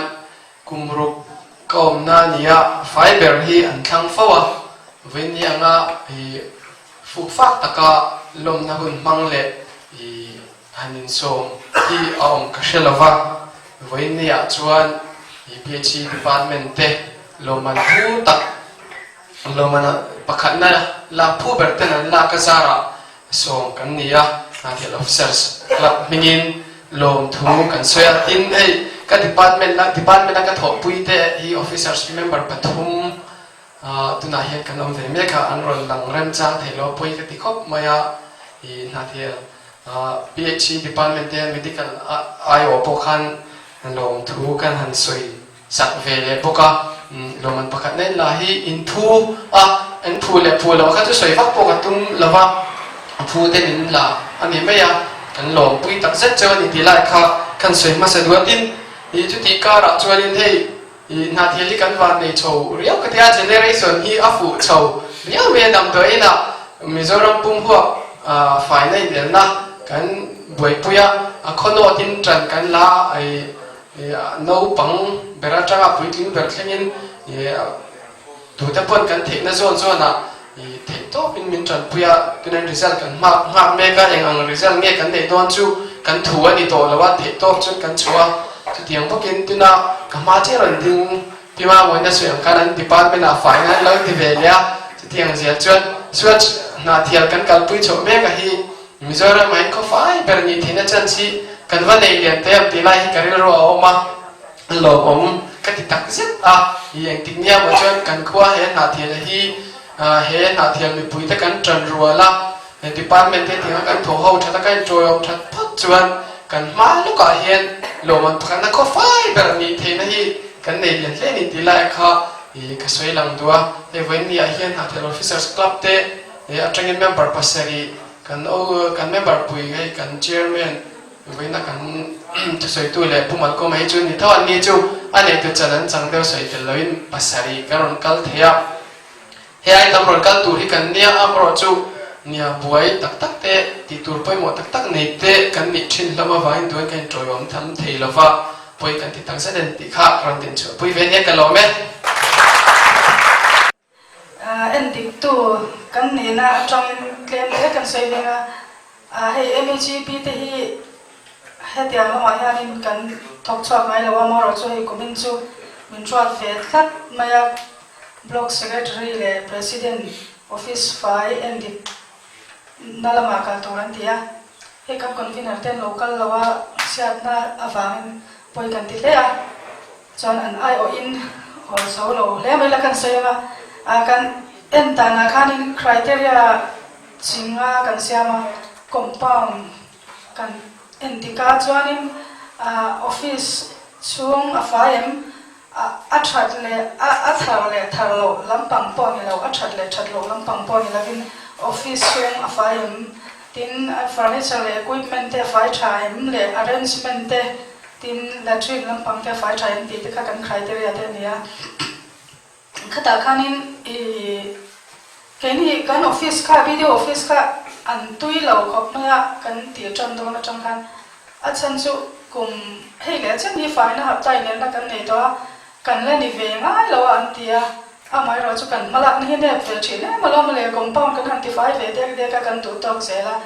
kum ruk ka awmna nia fai ber hi an thlang fo a, vawiin ni anga i fuk fak taka lawmna hun hmang leh i han insawm hi a awm ka hre lova, vawiin ni ah chuan i PHE department te lawmman phu tak lawmman pakhatna lak phu ber ten an lak a zarah sawm kan ni a, Hnathel Officers Club hmingin lawmthu kan sawi a, tin hei ka department a department a ka thawhpui te hi officers member pathum tunah hian kan awm ve mek a, an rawn lang remchang thei lo pawi ka ti khawp mai a, i Hnathel PHE department te medical aiawh pawh khan lawmthu kan han sawi sak ve leh bawk a, lawmman pakhat na in la hi in phu a, an phu leh phu loh kha chu sawi vak pawh ka tum lo va, a phu te min la a ni mai a, kan lawmpui tak zet cheu a ni tih lai kha kan sawi hmasa duh a, tin ih chutih karah chuanin hei ih hnathil hi kan van nei chho riau ka tia, generation hi a fuh chho riau mai a, damdawiin ah Mizoram pum huap faina inelna kan buaipui a, a khawnawtin ṭan kan la a ih Naupang ber atanga puitling ber thlengin tute pawn kan theihna zawn zawnah theih tawpin min tanpui a, tunin result kan hmak nghak mek a, eng ang result nge kan neih dawn chu kan thu a ni tawh lo a, theih tawp chuan kan chhuah a, chutiang bawkin tuna ka hma che rawn ding Pima Mawina sawi ang khan an department ah faina an lo ti ve leh a, chutiang zel chuan Swachh Hnahthial kan kalpui chhoh mek a hi Mizoram ah hian khawfai ber nih theihna chance hi kan va nei lian teh ang tih lai hi ka rilru a awm a, lawmawm ka ti tak zet a, i engtik nia maw chuan kan khua he hnahthial hi he hnahthial mipui te kan tan rual a, he department te tinga kan thaw ho that a ka inṭawiawm that phawt chuan kan hma lawkah hian lawmawm pakhatna khawfai ber nih theihna hi kan nei lian hle a ni tih lai kha i ka sawi lang duh a, hei vawiin ni ah hian hnahthial officers club te atangin member pasarih Kan o kan member pui hei kan chairman vawiina kan thusawitu leh Pu Malkawma hi chu ni tho an ni chu a neitu chan an chang deuh sawi tel loin pasarih ka rawn kal thei a, he ai tam rawn kal tur hi kan nia amarawh chu nia buai tak tak te tih tur pawimawh tak tak nei te kan nih thin hlawm avangin tuan ka inṭawiawm tham thei lova pawi kan ti tak zet a ni tih kha rawn dinchhuah pui ve nia ka lawm e. Endiktu kan nihna atangin tlem hle kan sawi veng a, hei MEGP te hi hetiang lamah hianin kan thawk chhuak ngai lo a, amaherawhchu hei kumin chu min ruat ve tlat mai a, Block Secretary leh President Office fai endik na lamah kal tur an ti a, hei kan convener te an lo kal lo a, chhiatna avangin pawi kan ti hle a. Chuan an aiawhin haw zo lo hle mai la kan sawi ang a, ah kan en danah khanin criteria chinga kan siam a, compound kan en dik a, chuanin ah office chhung a fai em, a that leh a thar leh thar loh lampang pawh ni lo, a that leh that loh lampang pawh ni lovin office chhung a fai em, tin furniture leh equipment te a fai tha em leh arrangement te Tin, latrine lampang te a fai tha em tih te kha kan criteria te a ni a. Khatah khanin ih keini kan office kha video office kha an tui lo khawp mai a kan tih tan dawn atang khan a chhan chu kum hei leh chen hi faina hapta inelna kan nei tawh a, kan la ni ve ngai lo a an ti a, amaherawh chu kan hmalakna hi nep ve thin em alawm le compound kan han tifai ve dek dek a kan duh tawk zel a.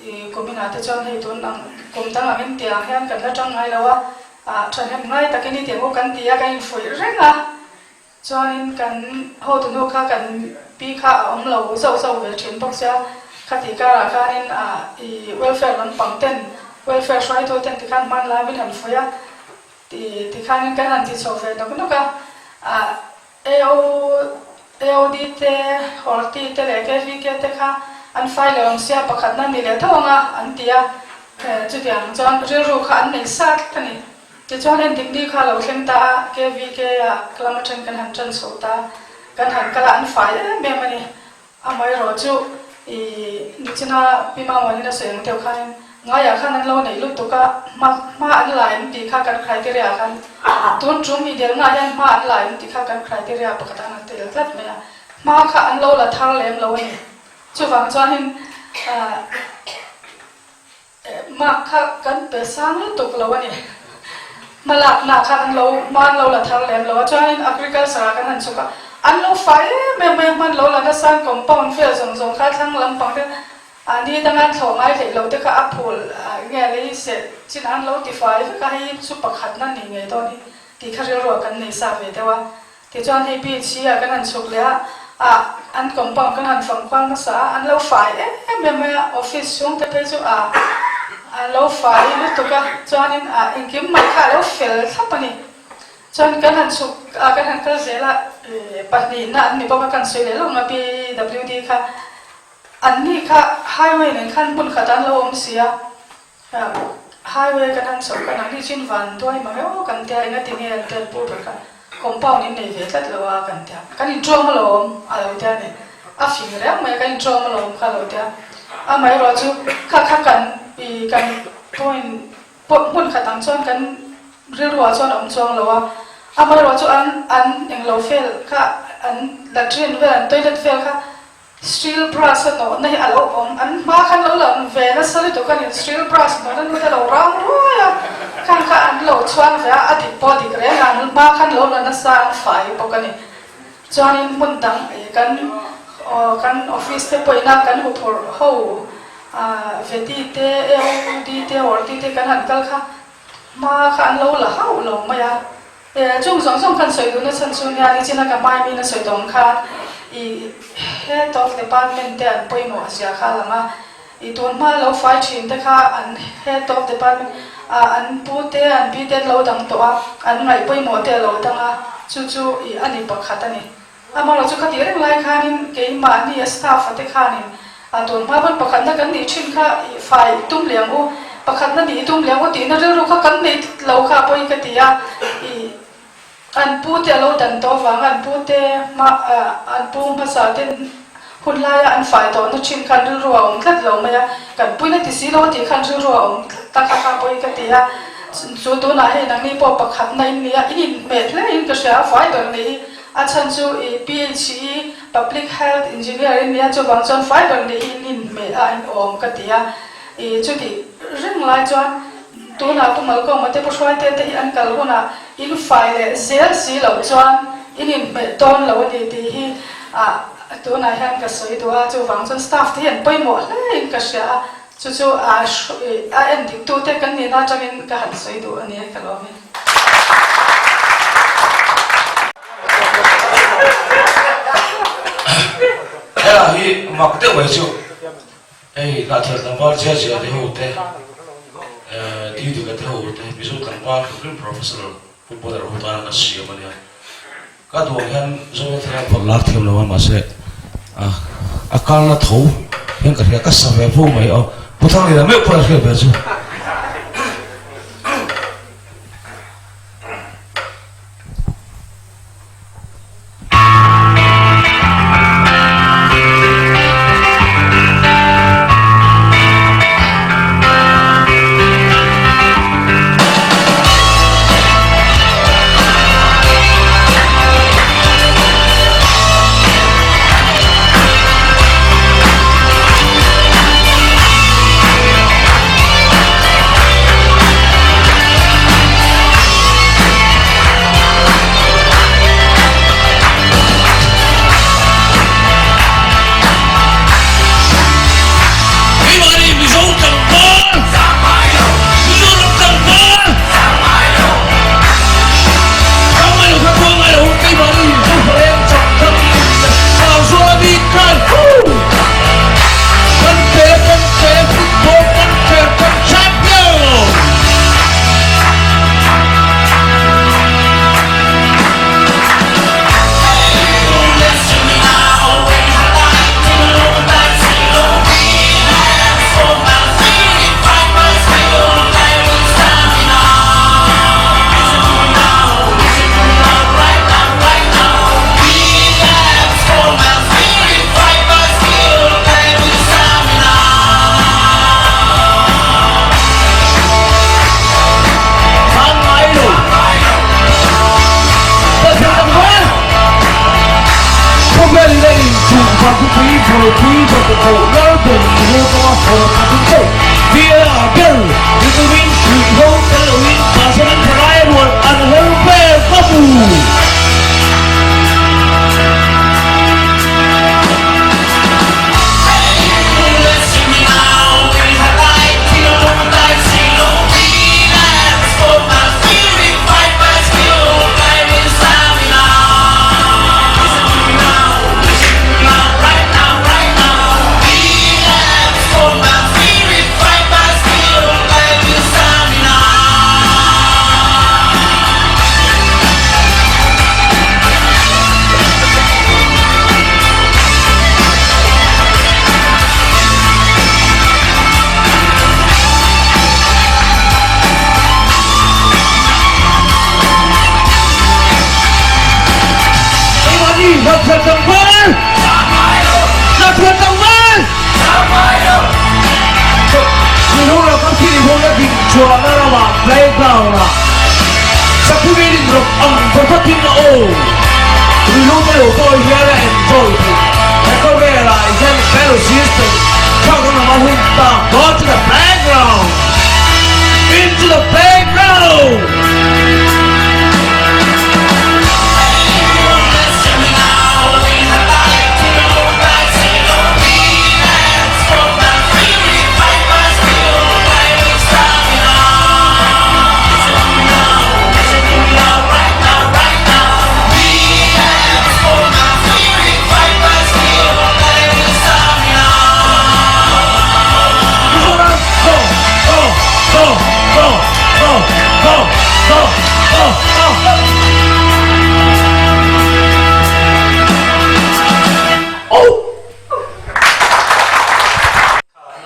I kuminah te chuan hei tun ang kum dang angin tiang hian kan la tang ngai lo a, ah thahnem ngai takin i tiang u kan ti a, kan infuih reng a, chuanin kan hotunu kha kan pi kha a awm lo zauh zauh ve thin bawk sia, khati karah khanin ah i welfare lampang ten welfare hruaitu ten tikhan hman lai min han fuih a, ti tikhanin kan han ti chho ve nawk nawk a, ah AO, AOD te, Horti te leh KVK te kha an fai leh awm sia pakhatna ni leh tho anga an ti a, chutiang chuan rilru kha an nei sa tlat a ni. Tichuan entikni kha lo thleng ta a, KVK ah lam atangin kan han tan chho ta, kan han kal a, an fai em em a ni. Amaherawh chu i nichina Pi Mamuanin a sawi ang deuh khanin ngaiah khan an lo neih lutuk a, hma hma an la em tih kha kan criteria ah khan tun tum i delnaah hian hma an la em tih kha kan criteria pakhat ah an tel tlat mai a, hma kha an lo la thar lem lo a ni. Chuvang chuanin. Mark kha kan pe sang lutuk lo a ni. Hmalakna khan an lo hman lo la thar lem lo a, chuanin agriculture ah kan han chhuk a, an lo fai em em mai a, hman lo la nasa an compound vel zawng zawng kha thlang lampang te a ni danga an thlawh ngai theih lo te kha a phul nge lei seh chin an lo ti fai vek a, hei chu pakhatna ni ngei dawn hi tih kha rilru ah kan nei sa ve deuh a. Tichuan hei beach hi ah kan han chhuk leh a, ah an compound kan han fang kual hmasa a, an lo fai em em mai a, office chhung te phei chu ah an lo fai lutuk a, chuanin ah engkim mai kha a lo fel thlap a ni. Chuan kan han chhuk ah kan han kal zel a, pahnihna an ni bawk a, kan sawi leh lawk ang a PWD kha, an ni kha highway nen khan hmun khat ah an lo awm si a, Highway kan han chhoh kan ang hi chin van duai mang emaw kan tia enga ti nge an tel pu ber kha compound in nei ve tlat lo a kan tia kan in tawng alawm a lo tia ni a fing reng mai a kan in tawng alawm kha a lo tia amaherawh chu kha kha kan i kan point pawh hmun khat ang chuan kan rilru ah chuan a awm chuang lo a amaherawh chu an an englo vel kha an latrine vel an toilet vel kha Steel brush a nawhna hi a lo awm, an hma khan lo lang ve nasa lutuk a ni, steel brush nawhna nu te a lo rang ruai a, khang kha an lo chhuang ve a, a dik pawh a dik reng a, an hma khan lo la nasa an fai bawk a ni. Chuanin hmun dang kan kan office te pawhin a kan huphurh ho Veti te, AOD te, Orti te kan han kal kha hma kha an lo la hauh lo mai a. Chung zawng zawng khan sawi duhna chhan chu nia nichina ka hmai min a sawi tawng khan i Head of Department te an pawimawh a zia kha a lang a, i tun hma lo fai thin te kha an Head of Department ah an pu te an pi te an lo dang tawh a, an ngaih pawimawh te a lo dang a, chu chu i a ni pakhat a ni. Amaherawhchu ka tih reng lai khanin keimahni a staff a te khanin a tun hma pawn pakhatna kan nih thin kha i fai tum leh ang u, pakhatna nih tum leh ang u tihna rilru kha kan nei lo kha pawhin ka ti a, i an pu te a lo dan tawh avanga an pu te hma an pu hmasa ten hun laia an fai tawhna thin khan rilru a awm tlat lo mai a, kan puina ti si lo tih khan rilru a awm tlat ta kha kha pawhin ka ti a, chu tunah hei nangni pawh pakhatna in nia in inhmeh hle in ka hria a fai ber nih hi. A chhan chu i PHE, Public Health Engineer in nia chuvang chuan fiber nih hi in inhmeh a in awm ka ti a. I chutih reng lai chuan tunah Pu Malkawma te Pu Hruaite te hi an kal hunah in fai leh zel si loh chuan in inhmeh tawn lo a ni tih hi ah tunah hian ka sawi duh a. Chuvang chuan staff te hi an pawimawh hle in ka hria a. Chu chu a a endik tute kan nihna atangin ka han sawi duh a ni ka lawm e. Hela hi mak deuh mai chu hei hnahthel tlangval zia zia te ho te Didika te ho te Mizo tlangval hrim hrim professional footballer ho tana ka siam a nia. Ka duh ang hian Zonet hian a phawrh lar thiam lo a mahse a kalna tho hian ka hria ka sa ve vo mai aw Pu Thanglina meuh pawh a hriat ve chu. Hnahthel tlangval! Hnahthel tlangval! Milu ram kan thil ihawna ding chuahna ramah playground ah Sakhi in rawk ang pakhatin a awm. Milu te lo pawh hian a enjoy theih. He khawvelah hian battle system thlak an awm a hun ta. Go to the playground! Into the playground!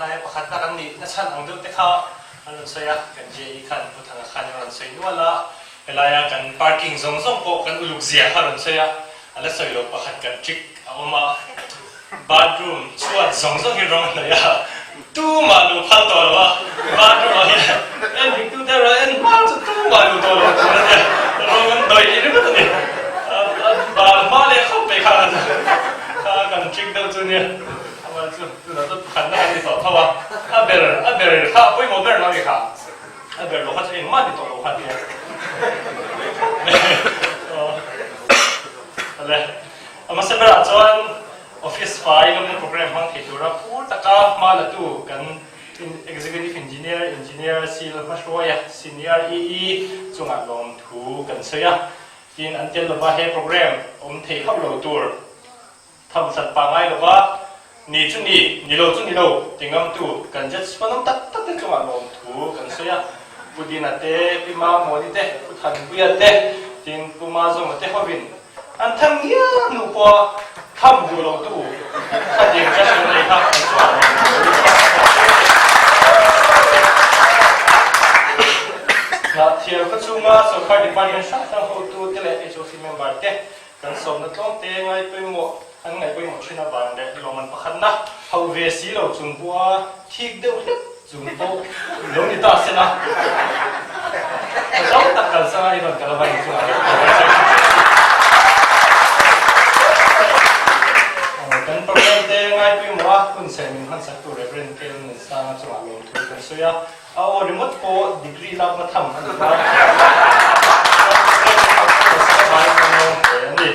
Lai pakhatna kan nih na chhan ang deuh te kha an rawn sawi a, kan JE khan Pu Thanga khan a rawn sawi nual a, helaia kan parking zawng zawng pawh kan uluk zia kha a rawn sawi a, a la sawi lo pakhat kan trick a awm a, bathroom chhuat zawng zawng hi rawng a hnawih a, tumah luh phal tawh lo a, bathroom ah hian en dik tu te erawh en hma chu tumah luh tawh lo tur a nia, rawng an hnawih ringawt a ni, a bal hma leh khawp mai kha kan trick deuh chu nia. Amal chu tunah chuan pakhatna kan ni tawh tho a, a ber a ber kha a pawimawh ber lo ni kha, a ber lo kha chu engmah ni tawh lo kha tia. Ale a hmasa berah chuan office fai lawmna program hmang thei tura phur taka hma la tu kan executive engineer, engineer sil hmahruaia senior EE chungah lawmthu kan sawi a, tin an tel lova he program awm thei hauh lo tur. Thamsat pa ngai lova, ni chu ni, ni lo chu ni lo ti ngamtu kan jet panawm tak tak te chungah lawmthu kan sawi a. Pu Dina te, Pi Mamawni te, Pu Thanpuia te, tin Pu Mazawma te hovin an tham ngial hnu pawha tham duh lo tu khatiang judge kan nei kha an chungah lawmthu kan sawi a. Hnahthial khaw chhunga sorkar department hrang hrang hotu te leh HOC member te Kan sawmna tlawmte ngai pawimawh an ngaih pawimawh thin avang leh lawmman pakhatna hauh ve si lo chung pawha thik deuh hlek chung pawh lo ni ta se la, ka zau tak kalsanga i rawn kal avangin chungah hian ka rawn sawi thin che. Kan program te ngai pawimawh a hun serh min hmansak tu Rev. Kel Nunsanga chungah lawmthu kan sawi a. A aw ringawt pawh degree lakna tham a ni a, a ni.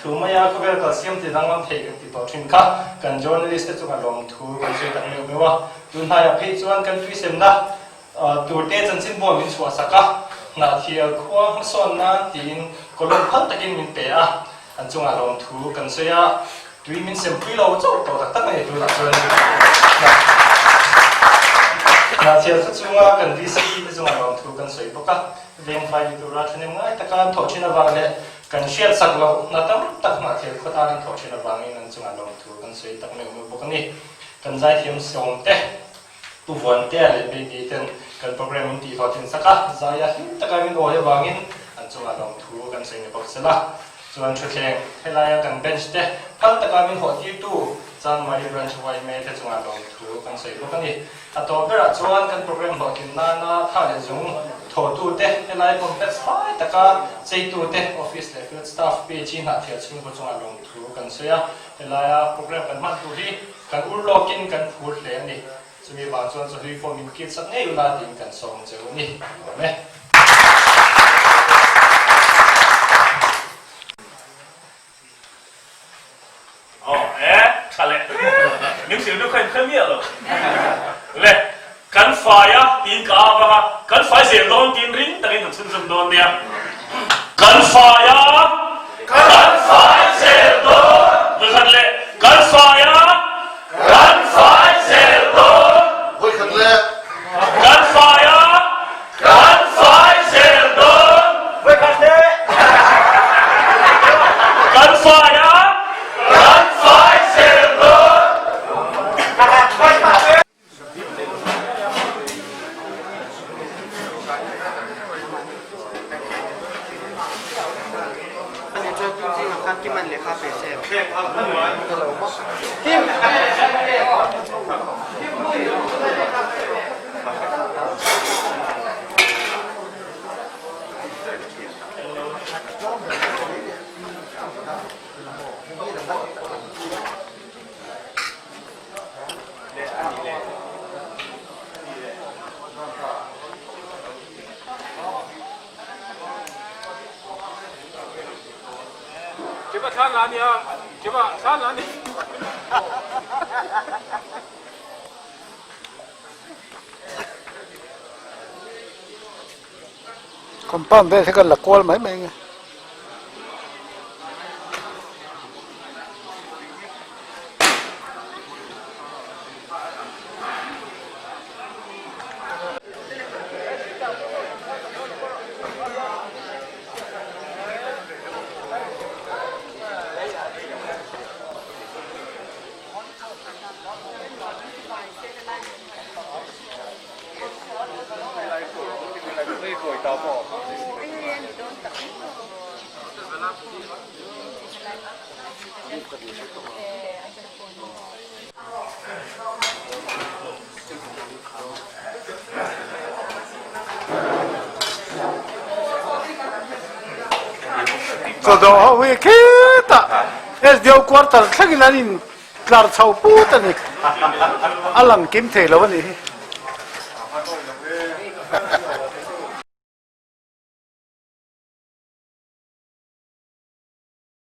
Thu maia khawvel kalsiam ti danglam thei kan ti tawh thin kha kan journalist te chunga lawmthu kan sawi tak meuh meuh a. Tunhnaiah phei chuan kan tuisemna turte chanchin buah min chhuahsak a, Hnahthial khua hmasawn nan tiin column phal takin min pe a, an chungah lawmthu kan sawi a. Tui min sem pui lo chauh tawh tak tak a ni tunah chuan Hnahchhiar kha chunga kan VCP te chungah lawmthu kan sawi bawk a, vengfai ni tura thahnem ngai taka an thawh thin avang leh kan hriatsak loh hna tam tak hnahchhiar khaw tan an thawh thin avangin an chungah lawmthu kan sawi tak meuh meuh bawk a ni. Kan zaithiam sawm te, Pu Vuantea leh Baby ten kan program min tih hlawhtlin sak a, zaia hlim taka min awi avangin an chungah lawmthu kan sawi ni bawk sela. Chuan thutthleng helaia kan bench te phal taka min hawhtirtu Chanmari Branch yma te chungah lawmthu kan sawi bawk a ni. A tawp berah chuan kan program hlawhtlin nana tha leh zung thawhtute helai complex fai taka cheitute office leh field staff PHE hnahthial chhungkaw chungah lawmthu kan sawi a, helaia program kan hman tur hi Kan ur lawkin kan phur hle a ni. Chumi vang chuan chawhlui pawh min kil sak ngei ula tiin kan sawm che u ni. Nuam e. Aw e, tha leh. Min hrilh nu kha in kha miah lo. Le, kan fai a tiin ka ap ang a, kan fai zel dawn tiin ring takin kan chhunzawm dawn nia. Kan fai a, kan fai zel dawn. Vawikhat leh, kan fai a, kan fai zel dawn. Vawikhat leh, kan fai a, kan fai zel dawn. Vawikhat leh, kan fai a, kan fai zel dawn. Vawikhat leh. Compound vel hi kan la kual mai mai ang e. Chawdawh ho hi khitah SDO quarter thlengin an in tlar chho put a ni. A lang kim thei lo a nih hi.